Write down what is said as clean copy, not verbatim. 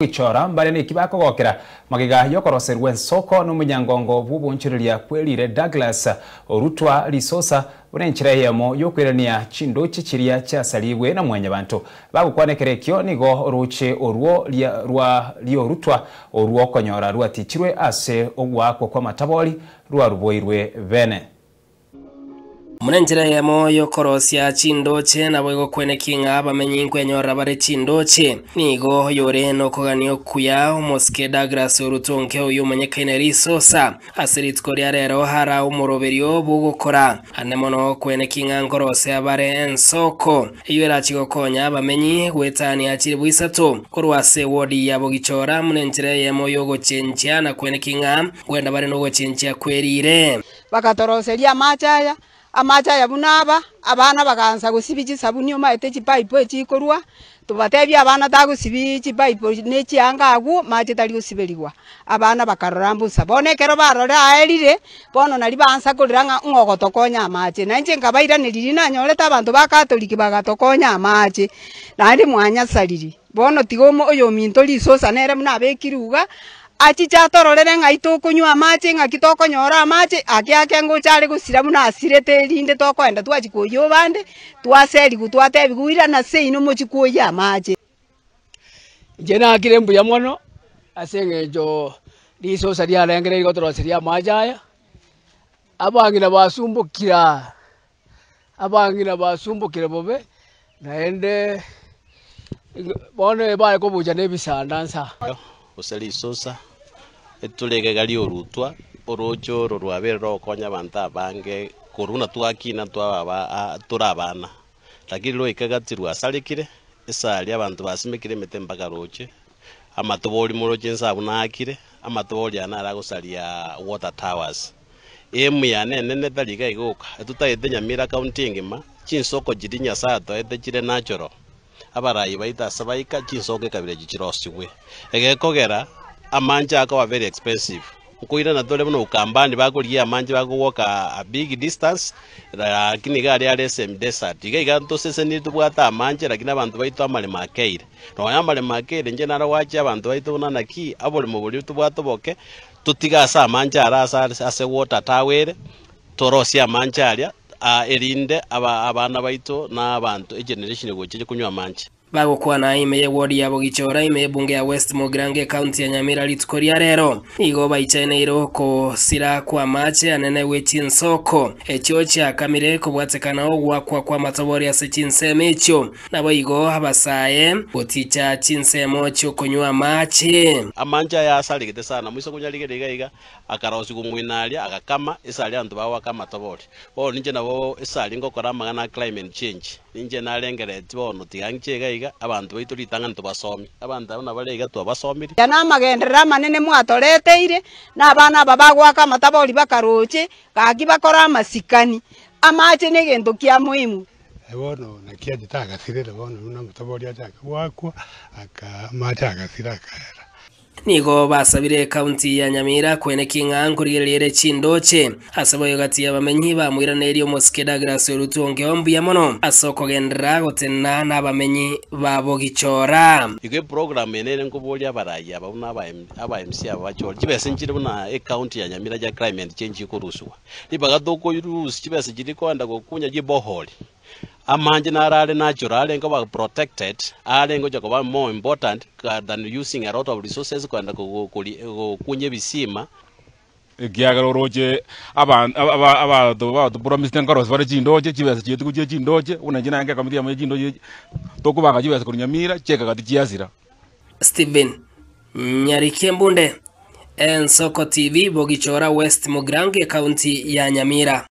Gochora mbare neki bakogokera magega y'okoroserwa ensoko n'omonyangongo bw'obonchoreria kw'erire Douglas orutwa risosa buna enchera eyemo y'okoirania chindoche chiria chiasarigwe na mwanyabanto. Bagokwana ekero ekio nigo oroche orwo rwa riorutwa orwo okonyora rwatichirwe ase ogoakwa kw'amatabori rwaruboirwe bene. Buna enchera eyemo y'okorosia chindoche nabo egokwenekia ng'a abamenyi nkwenyorera bare chindoche. Nigo oyore nokogania okuya omosike Douglas Orutonke oyio omonyekaine risosa ase rituko ria rero ara omoroberio bw'ogokora ande mono okwenekia ng'a nkorosia bare ensoko eyio erachi gokonya abamenyi goetania chilifu isato korwa ase ewodi ya Bogichora buna enchera eyemo y'ogochenchia na kwenekia ng'a nkwenda bare nogochenchia kwerire. Bagatoroseria amache aya, amache aya buna aba, abana bagaansa gosibia chisabuni omanyete chipaipu echikorwa, tobatebia abana tagosibia chipaipu na echianga agwo, mache tari gosiberigwa. Abana bakarora mbosa. Bono ekero barora aerire, bono naria baansa korera ng'a ng'o ogotokonya amache. Na inche nkabairaneria riria nanyorete abanto ba Catholic bagatokonya amache, naende mwanyasariri. Bono tiga omo oyominto risosa nere buna abekire iga, achiche atororere ng'ai tokonywa amache, ng'aki tokonyora amache, ake ake ngocha are gosira buna asirete erinde tokoenda twachia koyia obande, twaserigwa twatebiwa irana seino mochie koyia amache. Inche nakire mbuya mono ase eng'encho risosa riarengereiri gotoroseria amache aya, abang'ina basumbokire aa. Abang'ina basumbokire bobe, naende bono ebare kobucha nebisanda nsa. Gose risosa, eture egega ri'orutwa, orooche oro rwabeire rogokonya abanto abange korwa buna twakina twaba aba tore abana. Lakini roika gati rwasarekire, esari abanto basimekire emete mpaka roche, amatobori moroche nse abwo naakire, amatobori aya naro agosaria water towers. Emu yane enene tari iga iga oka, etotagete Nyamira county engima, chinsoko chiria Nyasae atoete chire natural, abarai baito ase baika chinsoko ekabira echi chirosigwe. Egekogera amanche akoba very expensive, nkoirana tore buna Ukambani bakorigia amanche bakowoka a big distance, lakini iga aria are semi desert. Iga iga ntosesenirie tobwate amanche lakini abanto baito amaremo akeire. Nonya amaremo akeire inche naro gwachia abanto baito buna naki, oboremo boria tobwate oboke, Totige ase amanche aria ase ase water tower ere, torosie amanche aria, erinde abana baito na abanto egeneration egocha eche konywa amanche. Bagokwana ime ye ward ya Bogichora ime y'ebunge ya West Mugirango ekaunti ya Nyamira rituko ria rero, nigo baichaneire okosira kw'amache anene gwe chinsoko echio chiakamire kobwatekana ogoakwa kw'amatobori ase chinsemo echio. Naboigo abasae goticha chinsemo chi'okonywa amache. Amanche aya asaregete sana, moise konyarigereria iga iga, akarosigwa moino aria, agakama, ase aria abanto bagoaka amatobori. Bono ninche nabo ase aria ngokora amang'ana a climate change, ninche narengereretie bono tiga ng'iche iga iga, abanto baito ritang'ani tobasomie. Abanto abwo nabare iga twabasomirie. Aya namagenderero amanene mwatoreteire, na abana aba bagoaka amatabori bakaroche, gaki bakore amasikani. Amache negento kia muhimu. Bono naki achete agasirera bono buna omotoboria achake goakwa, aka amache agasira akaera. Nigo basabire ekaunti ya Nyamira koenekia ng'a nkorigereria ere chindoche ase boigo gati y'abamenyi bamoiranerie omosike Douglas Orutu Ongeo mbuya mono ase okogenderera gotenena nabamenyi ba Bogichora. Igo eprogram eye nere nkoboria abarai aba buna aba aba MC aba bachore chibesa nchire buna ecounty ya Nyamira chia climate change chikorusigwa. Ribaga tokorusia chibesa chiria kogenda gokunya chibohori, amanche naro are natural arenge koba protected, arenge gocha koba more important than using a lot of resources kogenda gokunya ebisima. Ekiagera oroche abanto batopromisete nkorosia bare chindoche, chibesa chiaito gochia chindoche, buna inche naye ngekomiti yamo ya chindoche tokobanga chibesa korwa Nyamira, chiekagati chiasira. Stephen Nyarikembunde, Ensoko TV, Bogichora West Mugirango, Ekaunti ya Nyamira.